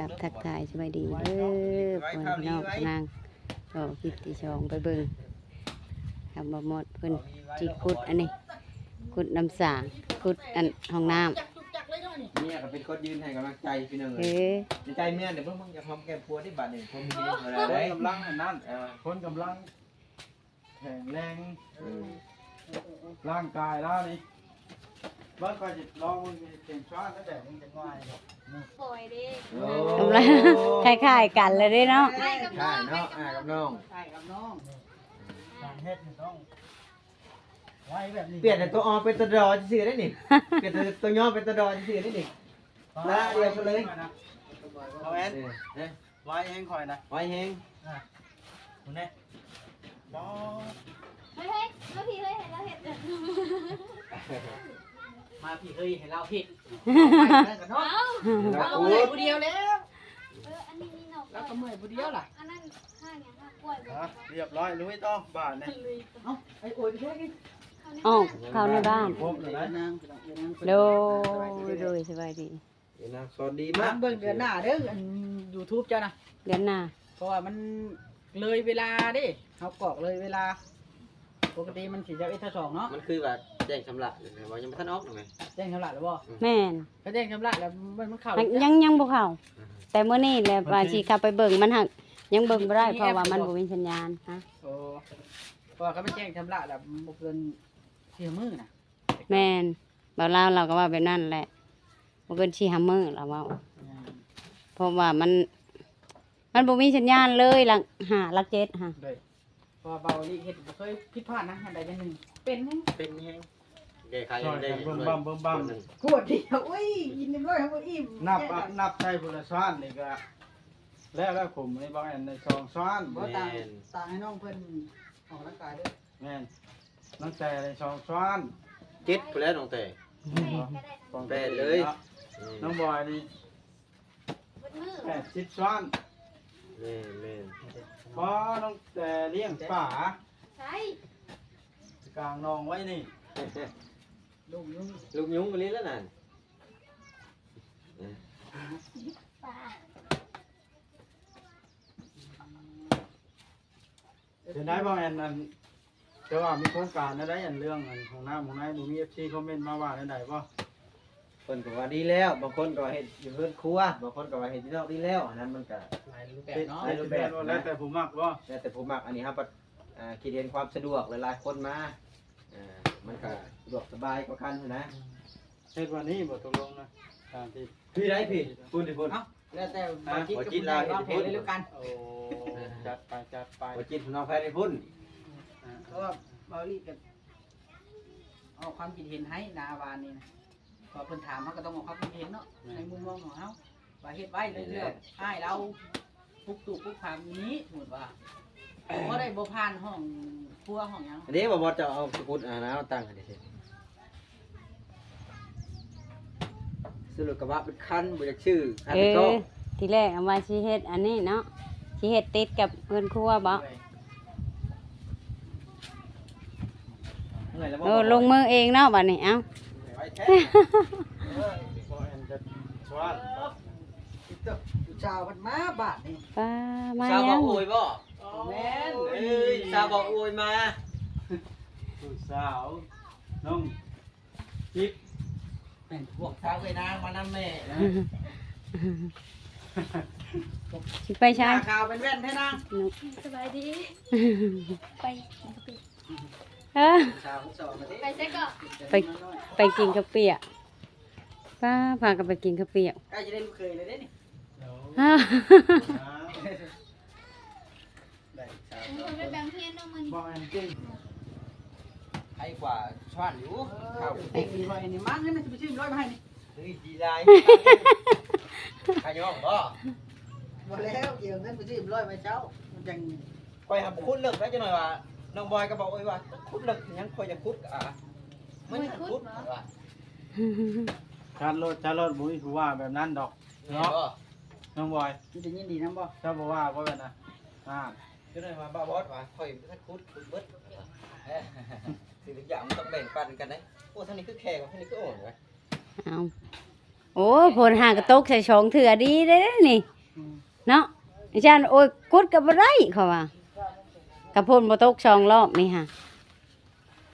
ຄັບ ທັກທາຍສະບາຍດີເດີ ພໍ່ແມ່ພີ່ນ້ອງ ນາງ ກໍຄລິບທີສອງ ໄປເບິ່ງ ທາງບ່າວມອດເພິ່ນຊິຂຸດອັນນີ້ ຂຸດນ້ຳສາງ ຂຸດອັນຫ້ອງນ້ຳ. ເມຍກໍເປັນຄົນຢືນໃຫ້ກຳລັງໃຈພີ່ນ້ອງເອີຍ. ໃນໃຈເມຍນີ້ ເບິ່ງ ເບິ່ງ ຢາກຫອມແກ້ມຜົວເດ້ບາດນີ້ ຜົວມີເຮງເທົ່າໃດ. ຄົນກຳລັງອັນນັ້ນ ເອີ ຄົນກຳລັງ ແຂງແຮງ ເອີ ຮ່າງກາຍລາວນີ້ ເບິ່ງ ຂ້ອຍຊິລອງເບິ່ງເປັນຊ້ອນແລ້ວແບບນີ້ຈັກໜ້ອຍດອກ. ປ່ອຍເດ້ ໂອ້ ກຳລັງຄ້າຍໆກັນແລ້ວເດ້ເນາະ ຄ້າຍກັບນ້ອງ ຄ້າຍເນາະ ອ້າຍກັບນ້ອງ ອ້າຍກັບນ້ອງ. ການເຮັດນີ້ຕ້ອງໄວແບບນີ້ ປ່ຽນແຕ່ຕົວ ອໍ ເປັນຕົວດໍຊື່ໆໄດ້ນີ້ ປ່ຽນຕົວ ຕົວຍໍເປັນຕົວດໍຊື່ໆໄດ້ນີ້ ລາດດຽວກັນເລີຍ ເອົາແອນ ເອີ ເອີ. ໄວແຮງຂ້ອຍນະ ໄວແຮງ ອ່າ ພຸ້ນເດ້ ບໍ່ ເຮີ້ຍ ເຮີ້ຍ ມາພີ້ເຮີ້ຍ ໃຫ້ລາວເຮັດ ມາພີ້ເຮີ້ຍ ໃຫ້ລາວເຮັດ ເອົາ ລາວກໍເມື່ອຍຜູ້ດຽວແລ້ວ ເອີ ອັນນີ້ມີໜອກ ລາວກໍເມື່ອຍຜູ້ດຽວລະ ອັນນັ້ນຫາກຫຍັງ ຫາກກ້ວຍບໍ່ ຮະ ຮຽບຮ້ອຍ ລຸຍຕໍ່ບາດນີ້ ເອົ້າ ໄອ້ໂອຍ ໄປແທ້ ອອກເຂົ້າໃນບ້ານ ຄົບແລ້ວນະ ໂດຍ ໂດຍ ສະບາຍດີ. ເອີ ນາງສອນດີມາກ ເບິ່ງເດືອນໜ້າເດີ ອັນຢູທູບເຈົ້ານະ ເດືອນໜ້າ ເພາະວ່າມັນເລີຍເວລາເດ້ ເຮົາກອກເລີຍເວລາ ປົກກະຕິມັນຊິຊາວເອັດ ຊາວສອງເນາະ ມັນຄືວ່າແຈ້ງຊຳລະ ແມ່ນບໍ່ ຍັງບໍ່ທັນອອກແມ່ນ ແຈ້ງຊຳລະແລ້ວບໍ່? ອືມ ແມ່ນ ຖ້າແຈ້ງຊຳລະແລ້ວມັນ ມັນເຂົ້າ ຍັງ ຍັງ ຍັງບໍ່ເຂົ້າ ແຕ່ມື້ນີ້ແຫຼະ ວ່າຊິເຂົ້າໄປເບິ່ງ ມັນຫາກຍັງເບິ່ງບໍ່ໄດ້ ເພາະວ່າມັນບໍ່ມີສັນຍານ ຮະ ໂອ້ ເພາະວ່າຄັນມັນແຈ້ງຊຳລະແລ້ວບໍ່ເກີນສີ່ມື້ນະ. ແມ່ນ ບ່າວລາວລາວກໍເວົ້າແບບນັ້ນແຫຼະ ບໍ່ເກີນສີ່ຫ້າມື້ລາວເວົ້າ ແມ່ນ ເພາະວ່າມັນ ມັນບໍ່ມີສັນຍານເລີຍ ຫຼັກຫ້າ ຫຼັກເຈັດຫັ້ນ ໂດຍ ເພາະວ່າບ່າວລີເຮັດບໍ່ເຄີຍຜິດພາດນະ ອັນໃດອັນໜຶ່ງ ເປັນແຮງ ເປັນແຮງ ແກ້ໄຂ ຊ່ອຍກັນເບິ່ມບັ້ມເບິ່ມບັ້ມ ຄົນໜຶ່ງ ຂວດດຽວ ໂອ້ຍ ກິນຮຽບຮ້ອຍ ເຮົາບໍ່ອີ່ມ ນັບ ນັບໃສ່ພຸ້ນລະຊ້ອນນີ້ກໍແລ້ວ ແລ້ວ ຂຸມນີ້ບໍ່ແມ່ນໄດ້ສອງຊ້ອນ ບໍ່ ຕາ ແມ່ນ ຕາໃຫ້ນ້ອງເພິ່ນອອກກຳລັງກາຍເດີ ແມ່ນ ນ້ອງແຕ່ໄດ້ສອງຊ້ອນ ເຈັດພຸ້ນແຫຼະນ້ອງແຕ່ ແປດເລີຍ ນ້ອງບອຍນີ້ ເບິດມື້ ແປດສິບຊ້ອນ ແມ່ນໆ ບໍ່ ນ້ອງແຕ່ລ້ຽງປາ ໃສ ກາງໜອງໄວ້ນີ້ ລູກຍຸງ ລູກຍຸງອີ່ຫຼີແລ້ວນັ້ນ ເປັນໄດ໋ບໍ່ແອນ ອັນ ແຕ່ວ່າມີໂຄງການແນວໃດ ອັນເລື່ອງອັນຫ້ອງນ້ຳຫ້ອງໃນ ບໍ່ມີເອັຟຊີຄອມເມັນມາວ່າແນວໃດບໍ່? ເພິ່ນກໍວ່າດີແລ້ວ ບາງຄົນກໍເຮັດຢູ່ເຮືອນຄົວ ບາງຄົນກໍວ່າເຮັດຢູ່ນອກດີແລ້ວ ອັນນັ້ນມັນກໍຫຼາຍຮູບແບບເນາະ ຫຼາຍຮູບແບບ ແລ້ວແຕ່ຜູ້ມັກບໍ່? ແລ້ວແຕ່ຜູ້ມັກ ອັນນີ້ເຮົາພັດ ອ່າ ຄິດເຫັນຄວາມສະດວກ ຫຼາຍໆຄົນມາ ອ່າ ມັນກໍສະດວກສະບາຍກວ່າກັນຫັ້ນນະ ເຮັດວັນນີ້ບໍ່ຕົກລົງນະ ຕາມທີ່ ພີ່ໄດ້ພີ່ ພຸ້ນ ພຸ້ນ ເອົ້າ ແລ້ວແຕ່ ອ່າ ບ່າວຈິດ ບ່າວຈິດ ກັບ ລາວເຮັດ ເຮົາແຜນ ພຸ້ນ ແລ້ວກັນ ໂອ້ ຈັດໄປ ຈັດໄປ ບ່າວຈິດ ເຮົາແຜນພຸ້ນ ອ່າ ເພາະວ່າບ່າວລີກະອອກຄວາມຄິດເຫັນໃຫ້ນາວານນີ້ນະ ເພາະເພິ່ນຖາມ ເຮົາກໍຕ້ອງອອກຄວາມຄິດເຫັນເນາະ ແມ່ນ ໃນມຸມມອງຂອງເຮົາ ວ່າເຮັດໄວ້ເລື່ອງ ແມ່ນແຫຼະ ອ້າຍລາວປຸກຕູກປຸກຜັງນີ້ ສົມມຸດວ່າ ບໍ່ໄດ້ບໍ່ຜ່ານຫ້ອງຄົວຫ້ອງຫຍັງ ອັນນີ້ບໍ່ ບໍ່ຈະເອົາສະກຸດ ອ່າ ແນວຕັ້ງອັນນີ້ ຊື້ລົດກະບະເປັນຄັນ ບໍ່ຢາກຊື້ຄັນ ເອີ ກໍ ທີແລກວ່າຊິເຮັດອັນນີ້ເນາະ ຊິເຮັດຕິດກັບເຮືອນຄົວບໍ? ເມື່ອຍແລ້ວບໍ່? ໂອ້ ລົງມືເອງເນາະບາດນີ້ ເອົ້າ ເມື່ອຍໄວແທ້ ເອີ ພໍແອນຈະຊວນ ຜູ້ສາວເພິ່ນມາບາດນີ້ ປ້າ ມາ ສາວບໍ່ ຍັງ ໂອຍບໍ່? ແມ່ນ ເອີຍ ສາວບໍ່ໂອຍມາ ຜູ້ສາວ ນ້ອງ ຈິບ ແມ່ນພວກສາວເອື້ອຍນາງມານຳແມ່ ຊິໄປໃສ? ໜ້າຂາວເປັນແວ່ນແທ້ນາງ ສະບາຍດີ ໄປກິນກາເຟ ເອີ ສາວສອງ ໄປໃສກໍ? ໄປ ໄປກິນເຂົ້າປຽກ ປ້າ ພາກັນໄປກິນເຂົ້າປຽກ ໃກ້ຈະໄດ້ລູກເຂີຍແລ້ວເດ້ນີ້ ຮະ ໄດ້ສາມຄົນ ບໍ່ແມ່ນເກັ່ງ ໃຫ້ກວ່າຊວນຢູ່ ເອີ ເກັ່ງດີບໍ່ ອັນນີ້ມາເງິນຊິໄປຊື້ຮ້ອຍມາໃຫ້ນີ້ ເຮີ້ຍ ດີຫຼາຍ ຂະຫຍອງບໍ່? ບໍ່ແລ້ວ ຊິເອົາເງິນໄປຊື້ຮ້ອຍມາໃຫ້ເຈົ້າ ມັນຈັ່ງ ຂ້ອຍຫາຂຸດເລິກໄດ້ຈັກໜ້ອຍວ່າ ນ້ອງບອຍກໍບອກໂອຍວ່າ ຂຸດເລິກຫຍັງ ຂ້ອຍຢາກຂຸດ ອ່າ ມັນຂຸດວ່າ ຈາດໂລດ ຈາດໂລດ ບໍ່ມີຜູ້ວ່າແບບນັ້ນດອກ ເນາະ ນ້ອງບອຍ ມີແຕ່ຍິນດີນຳບໍ່? ເຈົ້າບໍ່ວ່າບໍ່ແມ່ນນະ ອ່າ ຈະໄດ້ວ່າບ້າບອດວ່າ ຂ້ອຍບໍ່ທັນຂຸດ ຂຸດເບິດ ເອີ ສິ່ງທຸກຢ່າງມັນຕ້ອງແບ່ງປັນກັນເດ້ ໂອ້ ທາງນີ້ຄືແຂງ ທາງນີ້ຄືອ່ອນເວີຍ ເອົ້າ ໂອ້ ຝົນຫາກະຕົກໃສ່ສອງເທື່ອດີເດ້ນີ້ ອືມ ເນາະ. ອາຈານ ໂອ້ຍ ຂຸດກໍບໍ່ໄດ້ ເຂົາວ່າ ກະຝົນບໍ່ຕົກສອງລອບນີ້ຫາ.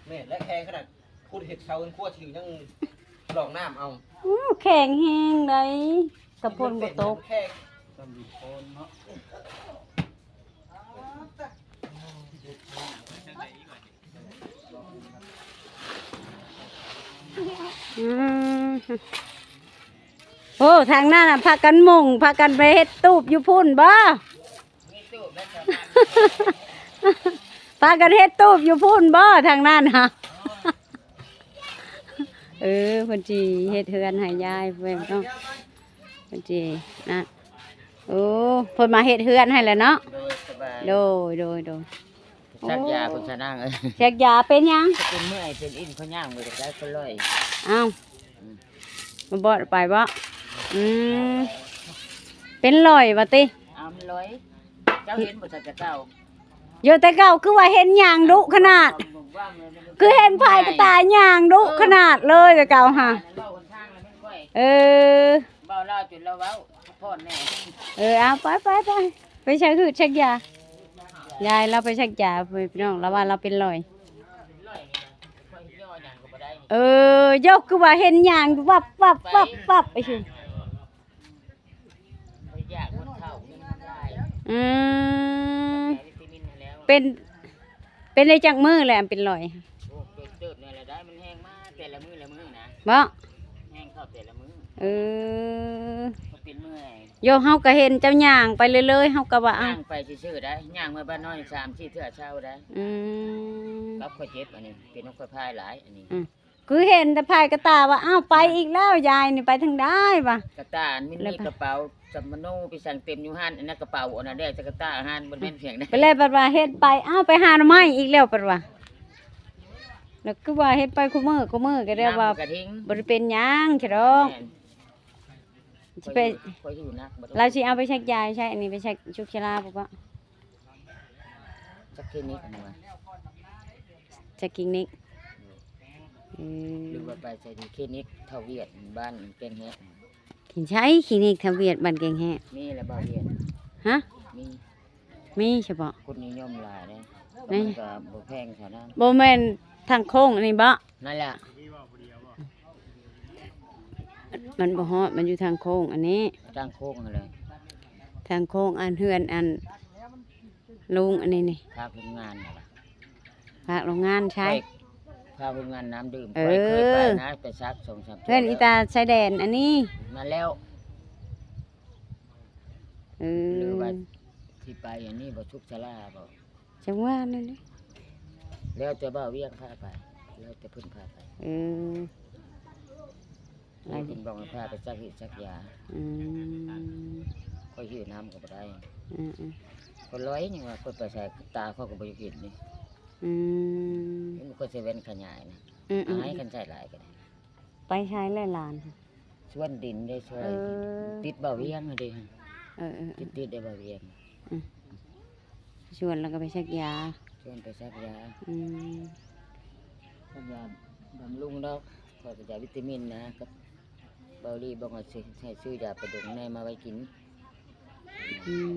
ແມ່ນ ແລະແຂງຂະໜາດ ຂຸດເຮັດເສົາເຮືອນຄົວຊື່ຍັງລອງນ້ຳເອົາ. ໂອ້ ແຂງແຮງໃດ໋ ກະຝົນບໍ່ຕົກ. ແຂງ ອືມ ໂອ້ ທາງນັ້ນນະ ພາກັນມຸງ ພາກັນໄປເຮັດຕູບຢູ່ພຸ້ນບໍ? ພາກັນເຮັດຕູບຢູ່ພຸ້ນບໍ ທາງນັ້ນຫະ? ເອີ ເພິ່ນຊິເຮັດເຮືອນໃຫ້ຍາຍ ເພິ່ນເນາະ ເພິ່ນຊິນະ. ໂອ້ ເພິ່ນມາເຮັດເຮືອນໃຫ້ແລ້ວເນາະ. ໂດຍ ສະບາຍ ໂດຍ ໂດຍ ໂດຍ. ສັກຢາພຸ້ນຊະນາງເອີຍ. ສັກຢາເປັນຫຍັງ? ເປັນເມື່ອຍ ເປັນອິນ ເຂົາຍ່າງບໍ່ໄດ້ ກໍລອຍ. ອ້າວ ອືມ ມາບອດໄປບໍ? ອືມ ເປັນລອຍວ່າຕິ? ອ້າວ ມັນລອຍ. ເຈົ້າເຫັນບໍ່ ສັກແຕ່ເກົ່າ? ໂຍ ແຕ່ເກົ່າຄືວ່າເຫັນຍ່າງດຸຂະໜາດ ຄືເຫັນພາຍກະຕາຍ່າງດຸຂະໜາດເລີຍແຕ່ເກົ່າຫາ. ເອີ ເວົ້າລາວຈົນລາວເວົ້າ ພັກຜ່ອນແດ່. ເອີ ເອົາ ໄປ ໄປ ໄປ ໄປສັກຮືດສັກຢາ. ຍາຍລາວໄປສັກຢາ ພີ່ນ້ອງ ລາວວ່າລາວເປັນລອຍ. ເອີ ໂຍ ຄືວ່າເຫັນຍ່າງວັບ ວັບ ວັບ ວັບ ໄປຊິ. ບໍ່ຢາກ ມັນເຖົ້າ ມັນລາຍ. ອືມ ເປັນ ເປັນໄດ້ຈັກມື້ແລ້ວ ອັນເປັນລອຍ? ໂອ້ ເຕີບແດ່ລະໄດ໋ ມັນແຮງມາແຕ່ລະມື້ລະມື້ນະ. ບໍ່ ແຮງເຂົ້າແຕ່ລະມື້. ເອີ ເປັນເມື່ອຍ. ໂຍ ເຮົາກໍເຫັນເຈົ້າຍ່າງໄປເລື້ອຍໆ ເຮົາກໍວ່າ ເອົ້າ ຍ່າງໄປຊື່ໆໄດ໋ ຍ່າງເມືອບ້ານນ້ອຍສາມສີ່ເທື່ອເຊົາໄດ໋. ອືມ ກັບຂ້ອຍເຈັບ ອັນນີ້ເປັນຂອງຂ້ອຍພາຍຫຼາຍ ອັນນີ້. ອືມ ຄືເຫັນແຕ່ພາຍກະຕາວ່າ ອ້າວ ໄປອີກແລ້ວ ຍາຍນີ້ໄປທາງໃດວະ? ກະຕາ ມັນມີກະເປົາສຳມະໂນໄປສັ່ງເຕັມຢູ່ຫັ້ນ ອັນນັ້ນກະເປົາ ອັນນັ້ນແດ່ ຈັກກະຕາຫັ້ນ ບໍ່ແມ່ນພຽງໃດ. ໄປແລ້ວ ບັດວ່າເຫັນໄປ ອ້າວ ໄປຫາໜໍ່ໄມ້ອີກແລ້ວ ບັດວ່າ ແລ້ວຄືວ່າເຫັນໄປຄູ່ມື້ ຄູ່ມື້ ກໍໄດ້ວ່າ ນ້ຳກະທິງ ບໍ່ໄດ້ເປັນຫຍັງ ແຄ່ດອກ. ແມ່ນ ຊິໄປ ຂ້ອຍຢູ່ ຂ້ອຍຢູ່ໜັກ ລາວຊິເອົາໄປສັກຢາໃສ ອັນນີ້ໄປສັກຊຸກຊະລາບໍ່? ຈັກຄລີນິກ ອັນນີ້ວ່າ ຈັກຄລີນິກ. ອືມ ຫຼືວ່າໄປໃສດີ ຄລີນິກທ້າວຫວຽດ ບ້ານແກ້ງແຮະ. ຄລີນິກ ຄລີນິກທ້າວຫວຽດ ບ້ານແກ້ງແຮະ ມີແລ້ວ ບ່າວຫວຽດ? ຮະ? ມີ ມີສະເພາະ ຄົນນິຍົມຫຼາຍເດ້. ໃນ ກໍມັນກໍບໍ່ແພງເທົ່ານັ້ນ. ບໍ່ແມ່ນທາງໂຄ້ງອັນນີ້ບໍ? ນັ້ນແຫຼະ ມັນບໍ່ຮອດ ມັນຢູ່ທາງໂຄ້ງອັນນີ້ ທາງໂຄ້ງຫັ້ນແຫຼະ ທາງໂຄ້ງອັນເຮືອນອັນລຸງອັນນີ້ນີ້ ພາກໂຮງງານຫັ້ນລະ ພາກໂຮງງານໃສ? ພາກໂຮງງານນ້ຳດື່ມ. ເອີ ຂ້ອຍເຄີຍໄປນະ ໄປສັກສອງສາມເທື່ອ. ເຮືອນອີຕາຊາຍແດນອັນນີ້ ນັ້ນແລ້ວ. ເອີ ຫຼືວ່າຊິໄປອັນນີ້ບໍ່ ທຸກສາລາບໍ່? ຈັງຫວະນັ້ນແຫຼະ ແລ້ວແຕ່ບ່າວວຽງພາໄປ ແລ້ວແຕ່ເພິ່ນພາໄປ. ເອີ ເພິ່ນບອກໃຫ້ພາໄປສັກຮີດສັກຢາ. ອືມ ຂ້ອຍຫິ້ວນ້ຳກໍບໍ່ໄດ້. ອືມໆ ຂ້ອຍລອຍຍັງວ່າຂ້ອຍໄປໃສ ຕາຂ້ອຍກໍບໍ່ຢາກເຫັນນີ້. ອືມ ມັນບໍ່ຄ່ອຍໃສ່ແວ່ນຂະຫຍາຍນະ. ອືມໆ ອາຍຄັນໃສ່ຫຼາຍກໍໄດ້. ໄປໃສແຫຼະຫຼານ? ສວນດິນເດ້ ຊ່ວຍ ເອີ ຕິດບ່າວວຽງຫັ້ນເດ້. ເອີໆໆ ຕິດໆ ໄດ້ບ່າວວຽງ. ອືມ ຊວນແລ້ວກໍໄປສັກຢາ. ຊວນໄປສັກຢາ. ອືມ ສັກຢາບຳລຸງດອກ ຂ້ອຍກໍຢາວິຕາມິນນະ ກັບເບົາລີບອກວ່າຊິໃຫ້ຊື້ຢາປະດົງແດ່ມາໄວ້ກິນ. ອືມ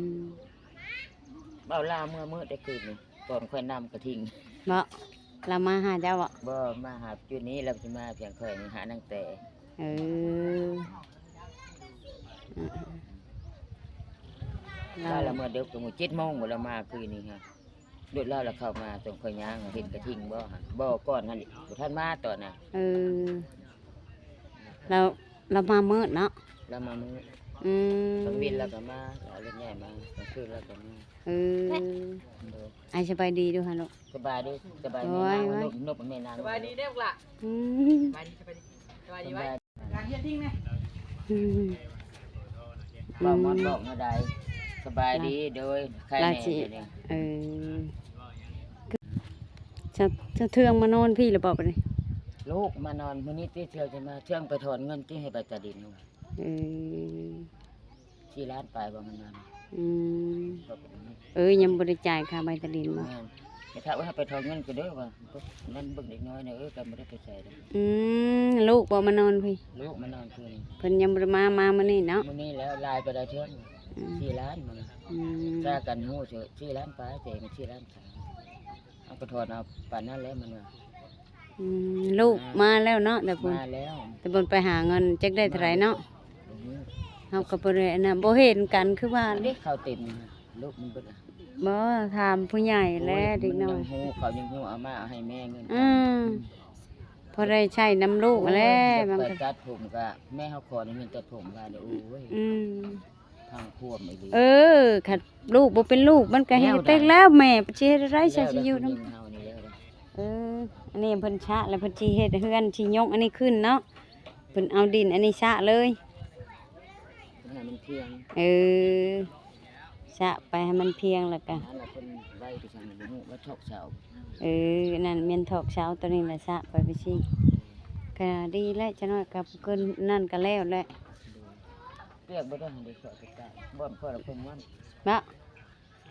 ເບົາລາວເມື່ອມື້ແຕ່ຄືນນີ້ ຕອນຂ້ອຍນຳກະທິງ. ເບາະ ລາວມາຫາເຈົ້າເບາະ? ບໍ່ ມາຫາຈຸດນີ້ ລາວຊິມາພຽງຂ້ອຍນີ້ ຫານາງແຕ. ເອີ ລາວລະເມືອເດິກ ເຈັດໂມງບໍ່ລະມາຄືນນີ້ຮະ. ລົດລາວລະເຂົ້າມາ ຕົງຂ້ອຍຍ່າງເຫັນກະທິງບໍ່ຫັ້ນ? ບໍ່ ກ່ອນຫັ້ນ ບໍ່ທັນມາຕອນນະ. ເອີ ລາວ ລາວມາມືດເນາະ? ລາວມາມືດ. ອືມ ກາງເວັນລາວກໍມາ ລາວລົດໃຫຍ່ມາ ກາງຄືນລາວກໍມາ. ເອີ ໂດຍ ອ້າຍສະບາຍດີດູຫັ້ນລູກ. ສະບາຍດີ ສະບາຍດີ. ໂອ້ຍ ແມ່ນາງ ໂອ້ຍ ນົບ ນົບແມ່ນາງ. ສະບາຍດີເດີລູກຫຼ້າ. ອືມ ສະບາຍດີ ສະບາຍດີ ສະບາຍດີໄວ້. ການເຮັດທິງແດ່. ອືມ ເວົ້າມາບອກແນວໃດ? ສະບາຍດີ ໂດຍ ໄຄແນ່ດຽວນີ້. ເອີ ເຈົ້າ ເຈົ້າເທື່ອງມານອນພີ້ລະບໍ່ບັດນີ້? ລູກມານອນມື້ນີ້ຕິ ເທື່ອຊິມາ ເທື່ອງໄປຖອນເງິນຕິ ໃຫ້ໃບຕາດິນ. ເອີ ສີ່ລ້ານປາຍບໍ່ ເງິນນັ້ນ. ອືມ ເອີ ຍັງບໍ່ໄດ້ຈ່າຍຄ່າໃບຕາດິນບໍ່? ແມ່ນ. ແມ່ເຖົ້າເອີຍ ເຮົາໄປຖອນເງິນກັນເດີວ່າ ນັ້ນເບິ່ງເດັກນ້ອຍນະ ເອີ ກໍບໍ່ໄດ້ໄປໃສດອກ. ອືມ ລູກບໍ່ມານອນພີ້? ລູກມານອນຄືນ ເພິ່ນຍັງບໍ່ໄດ້ມາ ມາມື້ນີ້ເນາະ? ມື້ນີ້ແລ້ວ ຫຼາຍໄປຫຼາຍເທື່ອ ອືມ ສີ່ລ້ານມັນ ອືມ ຈາກກັນຮູ້ຊື່ສີ່ລ້ານປາຍ ແຕ່ມັນສີ່ລ້ານສາມ ເຮົາກໍຖອນເອົາປານນັ້ນແຫຼະມັນວ່າ. ອືມ ລູກມາແລ້ວເນາະ ແຕ່ພຸ້ນ ມາແລ້ວ ແຕ່ພຸ້ນໄປຫາເງິນຈັກໄດ້ເທົ່າໃດເນາະ. ອືມ ເຮົາກໍບໍ່ໄດ້ອັນນັ້ນ ບໍ່ເຫັນກັນຄືວ່າ ເດ້ ເຂົ້າເຕັມ ລູກມັນເບິດລະ. ບໍ່ ຖາມຜູ້ໃຫຍ່ແຫຼະ ໂອ້ຍ ເດັກນ້ອຍ ມັນຍັງຮູ້ ເຂົາຍັງຮູ້ ເອົາມາເອົາໃຫ້ແມ່ເງິນ ອືມ ພໍໄດ້ໃຊ້ນຳລູກແຫຼະ. ໂອ້ຍ ຢາກໄປຕັດຜົມກະ ແມ່ເຮົາຂໍເງິນຕັດຜົມວ່າ ໂອ້ຍ ອືມ ພັງພວມອີ່ຫຼີ. ເອີ ຄັນລູກບໍ່ເປັນລູກ ມັນກໍເຮັດແນວໃດ ແຕ່ງແລ້ວ ແມ່ຊິເຮັດແນວໃດ ຊິຢູ່ນຳ ເອີ ອັນນີ້ເພິ່ນຊະແລ້ວ ເພິ່ນຊິເຮັດເຮືອນ ຊິຍົກອັນນີ້ຂຶ້ນເນາະ. ເພິ່ນເອົາດິນອັນນີ້ຊະເລີຍ ໃຫ້ມັນພຽງ ເອີ ຊະໄປໃຫ້ມັນພຽງ ແລ້ວກະ ອັນນັ້ນລະເພິ່ນໄວ້ຄືຫຍັງບໍ່ຮູ້ ວ່າຖອກເສົາ ເອີ ນັ້ນແມ່ນຖອກເສົາ ໂຕນີ້ລະຊະໄປໄປຊີ້ ກະດີແລ້ວ ຈັກໜ້ອຍກໍເກີນນັ້ນກໍແລ້ວແຫຼະ. ປຽກເບິດແລ້ວ ເດ ເຂົາກໍຕາຍ ບ່ອນຂ້ອຍລະຄົນມ່ວນ ເນາະ.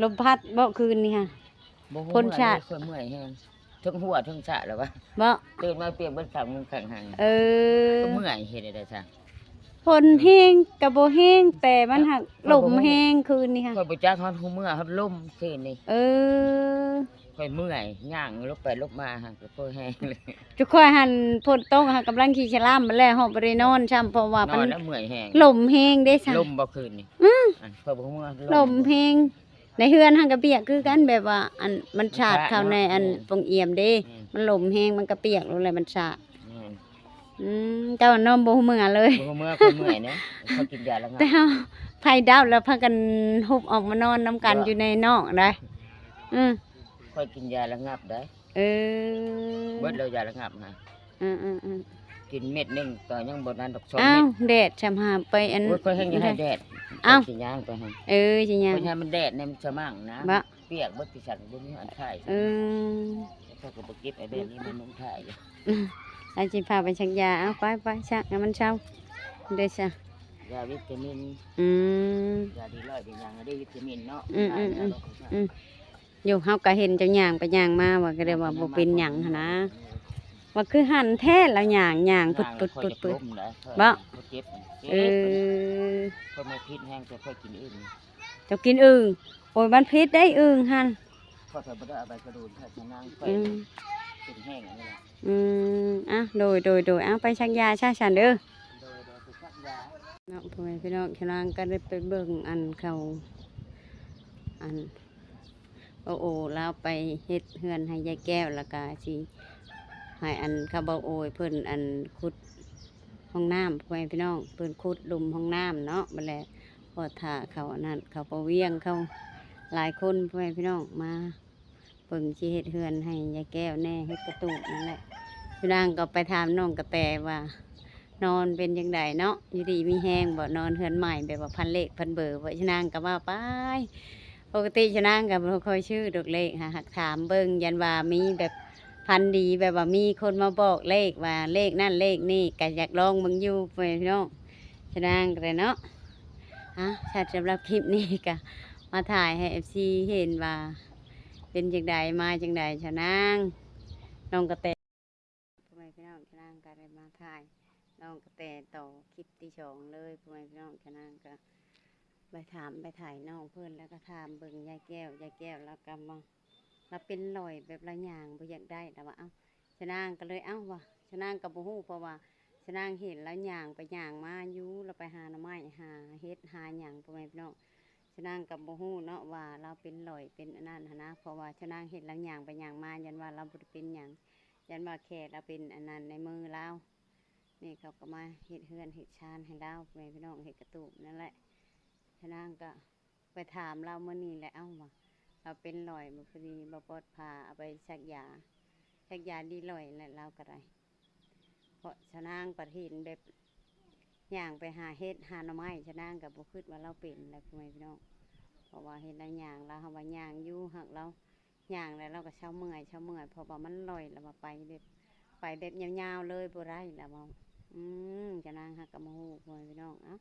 ລົມພັດບໍ່ຄືນນີ້ຫະ? ບໍ່ຮູ້ ຝົນສາດ ເມື່ອຍເດ້ ຂ້ອຍເມື່ອຍແຮງ ເທິງຫົວເທິງສະແລ້ວວະ ບໍ່ ຕື່ນມາປຽກເບິດສາມໂມງຂ້າງຫາງ. ເອີ ກໍເມື່ອຍ ເຮັດໄດ້ຊະ ຝົນແຮງກໍບໍ່ແຮງ ແຕ່ມັນຫາກລົມແຮງຄືນນີ້ຫະ. ຂ້ອຍບໍ່ຈັກຮອດຫົວເມື່ອຮອດລົມຄືນນີ້. ເອີ ຂ້ອຍເມື່ອຍ ຍ່າງລົບໄປລົບມາຫາກໍພໍແຮງເລີຍ. ຈຸຂ້ອຍຫັ້ນຝົນຕົກຫາກຳລັງຂີ້ສະຫຼາມ ແລ້ວເຮົາບໍ່ໄດ້ນອນຊ້ຳ ເພາະວ່າມັນ ນອນແລ້ວເມື່ອຍແຮງ ລົມແຮງເດ້ຊະ. ລົມບໍ່ຄືນນີ້? ອື ຂ້ອຍບໍ່ຮູ້ວ່າລົມ ລົມແຮງ. ໃນເຮືອນຫັ້ນກໍປຽກຄືກັນ ແບບວ່າ ອັນ ມັນສາດເຂົ້າໃນ ແມ່ນ ອັນ ປ່ອງອຽມເດ້ ແມ່ນ ມັນລົມແຮງ ມັນກໍປຽກໂລດແຫຼະ ມັນສາດ. ແມ່ນ ອືມ ເຈົ້ານອນບໍ່ຮູ້ເມື່ອເລີຍ. ບໍ່ຮູ້ເມື່ອ ຂ້ອຍເມື່ອຍເນາະ ຂ້ອຍກິນຢາລະງັບ. ແຕ່ເຮົາ ໄຟດັບແລ້ວພາກັນຮຸບອອກມານອນນຳກັນ ເນາະ ຢູ່ໃນນອກໄດ໋. ອື ຂ້ອຍກິນຢາລະງັບໄດ໋. ເອີ ເບິດແລ້ວຢາລະງັບຫະ. ອືໆໆ ກິນເມັດໜຶ່ງກໍຍັງບໍ່ທັນດອກ ສອງເມັດ. ອ້າວ ແດດຊ່ຳຫາໄປອັນ ໂອ້ຍ ຂ້ອຍແຮ່ງຢາກໃຫ້ແດດ. ອ້າວ ຂ້ອຍຊິຍ່າງໄປຫັ້ນ. ເອີ ຊິຍ່າງ ຂ້ອຍໃຫ້ມັນແດດແດ່ ມັນສະໝັ້ງນະ. ບໍ່ ປຽກເບິດ ທີ່ສັນບໍ່ມີອັນຖ່າຍ. ເອີ ຂ້ອຍກໍບໍ່ເກັບໄອ້ແບບນີ້ມານຸ່ງຖ່າຍ. ອື ອາ ຊິພາໄປສັກຢາ. ເອົາ ໄປໆ ສັກໃຫ້ມັນເຊົາເດ້ຊະ. ຢາວິດຕາມິນ. ອືມ ຢາດີຮ້ອຍເປັນຫຍັງເດ້ ວິດຕາມິນເນາະ. ອືມໆໆ ອືມ ຢູ່ ເຮົາກໍເຫັນເຈົ້າຍ່າງໄປຍ່າງມາ ວ່າກໍໄດ້ວ່າບໍ່ເປັນຫຍັງຫັ້ນນະ ວ່າຄືຫັ້ນແທ້ລາວຍ່າງ ຍ່າງປຶດໆໆ ບໍ່? ເຈັບ ເອີ ຂ້ອຍມາພິດແຮງ ແຕ່ຂ້ອຍກິນອຶ່ງ. ເຈົ້າກິນອຶ່ງ? ໂອ້ຍ ມັນພິດໄດ໋ອຶ່ງຫັ້ນ. ຂ້ອຍບໍ່ໄດ້ເອົາໃບກະດູນ ຂ້ອຍນາງໄປ ອືມ ເປັນແຫ້ງອັນນີ້ລະ. ອືມ ອ່ະ ໂດຍໆໆ ເອົາ ໄປສັກຢາຊະຊັ້ນເດີ. ໂດຍໆ ໄປສັກຢາເນາະ ພໍ່ແມ່ພີ່ນ້ອງ. ຊະນາງກໍໄດ້ໄປເບິ່ງອັນເຂົາ ອັນ ໂອໂອລາວໄປເຮັດເຮືອນໃຫ້ຍາຍແກ້ວ ແລ້ວກະຊິໃຫ້ອັນເຂົາເບົາໂອຍເພິ່ນອັນຂຸດຫ້ອງນ້ຳ ພໍ່ແມ່ພີ່ນ້ອງ. ເພິ່ນຂຸດຫຼຸມຫ້ອງນ້ຳເນາະ ບັດແລ້ວພໍຖ້າເຂົາອັນນັ້ນ ເຂົາພໍ່ວຽງ ເຂົາຫຼາຍຄົນ ພໍ່ແມ່ພີ່ນ້ອງ ມາເບິ່ງ ຊິເຮັດເຮືອນໃຫ້ຍາຍແກ້ວແດ່ ເຮັດກະຕູບນັ້ນແຫຼະ. ພີ່ນາງກໍໄປຖາມນ້ອງກະແຕວ່າ ນອນເປັນຈັ່ງໃດເນາະ ຢູ່ດີມີແຮງບໍ່ ນອນເຮືອນໃໝ່ແບບວ່າພັນເລກພັນເບີບໍ່? ຊະນາງກໍເວົ້າໄປ ປົກກະຕິຊະນາງກໍບໍ່ຄ່ອຍຊື້ດອກເລກ ຫາ ຫາກຖາມເບິ່ງ ຢ້ານວ່າມີແບບຝັນດີ ແບບວ່າມີຄົນມາບອກເລກວ່າເລກນັ້ນເລກນີ້ ກໍຢາກລອງເບິ່ງຢູ່ ພໍ່ແມ່ພີ່ນ້ອງ. ຊະນາງກໍໄດ້ເນາະ ອ່ະ ສຳລັບຄລິບນີ້ກໍມາຖ່າຍໃຫ້ເອັຟຊີເຫັນວ່າເປັນຈັ່ງໃດ ມາຈັ່ງໃດ ຊະນາງ ນ້ອງກະແຕ. ພໍ່ແມ່ພີ່ນ້ອງ ຊະນາງກໍໄດ້ມາຖ່າຍນ້ອງກະແຕຕໍ່ຄລິບທີສອງເລີຍ ພໍ່ແມ່ພີ່ນ້ອງ. ຊະນາງກໍໄປຖາມໄປຖ່າຍນ້ອງເພິ່ນ ແລ້ວກໍຖາມເບິ່ງຍາຍແກ້ວ ຍາຍແກ້ວລາວກໍມາ ລາວເປັນລອຍແບບລາວຍ່າງບໍ່ຢາກໄດ້ ລາວວ່າ ເອົ້າ ຊະນາງກໍເລີຍ ເອົ້າ ວ່າ ຊະນາງກໍບໍ່ຮູ້ ເພາະວ່າຊະນາງເຫັນລາວຍ່າງໄປຍ່າງມາຢູ່ ລາວໄປຫາໜໍ່ໄມ້ ຫາເຫັດ ຫາຫຍັງ ພໍ່ແມ່ພີ່ນ້ອງ. ຊະນາງກໍບໍ່ຮູ້ເນາະວ່າລາວເປັນລອຍເປັນອັນນັ້ນຫັ້ນນະ ເພາະວ່າຊະນາງເຫັນລາວຍ່າງໄປຍ່າງມາ ຢ້ານວ່າລາວບໍ່ໄດ້ເປັນຫຍັງ ຢ້ານວ່າແຄ່ລາວເປັນອັນນັ້ນໃນມືລາວ. ນີ້ເຂົາກໍມາເຮັດເຮືອນເຮັດຊານໃຫ້ລາວ ພໍ່ແມ່ພີ່ນ້ອງ ເຮັດກະຕູບນັ້ນແຫຼະ. ຊະນາງກໍໄປຖາມລາວມື້ນີ້ແຫຼະ ເອົ້າ ວ່າລາວເປັນລອຍບໍ່ ພໍດີບໍ່ປອດພາ ເອົາໄປສັກຢາ ສັກຢາດີລອຍແຫຼະ ລາວກໍໄດ້. ເພາະຊະນາງປະເຫັນແບບຍ່າງໄປຫາເຫັດຫາໜໍ່ໄມ້ ຊະນາງກໍບໍ່ຄິດວ່າລາວເປັນແຫຼະ ພໍ່ແມ່ພີ່ນ້ອງ. ເພາະວ່າເຫັນລາວຍ່າງ ລາວຫາວ່າຍ່າງຢູ່ ຫາກລາວຍ່າງແລ້ວລາວກໍເຊົາເມື່ອຍ ເຊົາເມື່ອຍ ເພາະວ່າມັນລອຍ ລາວວ່າໄປແບບ ໄປແບບຍາວໆເລີຍບໍ່ໄດ້ ລາວວ່າ. ອືມ ຊະນາງຫາກກໍບໍ່ຮູ້ ພໍ່ແມ່ພີ່ນ້ອງ. ເອົ້າ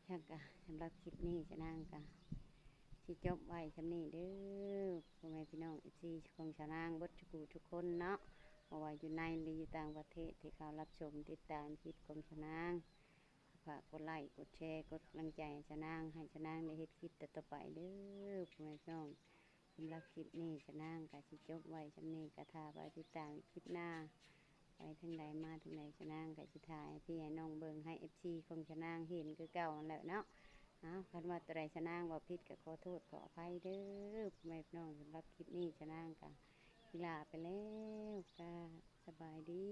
ຈັ່ງກະສຳລັບຄລິບນີ້ ຊະນາງກະ ຊິຈົບໄວ້ຊ່ຳນີ້ເດີ ພໍ່ແມ່ພີ່ນ້ອງເອັຟຊີຂອງຊາວນາງເບິດທຸກຜູ້ທຸກຄົນເນາະ ບໍ່ວ່າຢູ່ໃນ ຫຼື ຢູ່ຕ່າງປະເທດ ທີ່ເຂົ້າຮັບຊົມຕິດຕາມຄລິບຂອງຊາວນາງ. ຝາກກົດໄລ້ກົດແຊ ກົດກຳລັງໃຈໃຫ້ຊາວນາງ ໃຫ້ຊາວນາງໄດ້ເຮັດຄລິບຕໍ່ໆໄປເດີ ພໍ່ແມ່ພີ່ນ້ອງ. ສຳລັບຄລິບນີ້ຊາວນາງກະຊິຈົບໄວ້ຊ່ຳນີ້ ກະຖ້າໄປຕິດຕາມຄລິບໜ້າ ໄປທາງໃດມາທາງໃດ ຊາວນາງກະຊິຖ່າຍໃຫ້ພີ່ໃຫ້ນ້ອງເບິ່ງ ໃຫ້ເອັຟຊີຂອງຊາວນາງເຫັນຄືເກົ່າຫັ້ນແຫຼະເນາະ. ເອົາ ຄັນວ່າໂຕໃດຊາວນາງເວົ້າຜິດກະຂໍໂທດຂໍອະໄພເດີ ພໍ່ແມ່ພີ່ນ້ອງ. ສຳລັບຄລິບນີ້ຊາວນາງກະຊິລາໄປແລ້ວ ກະສະບາຍດີ.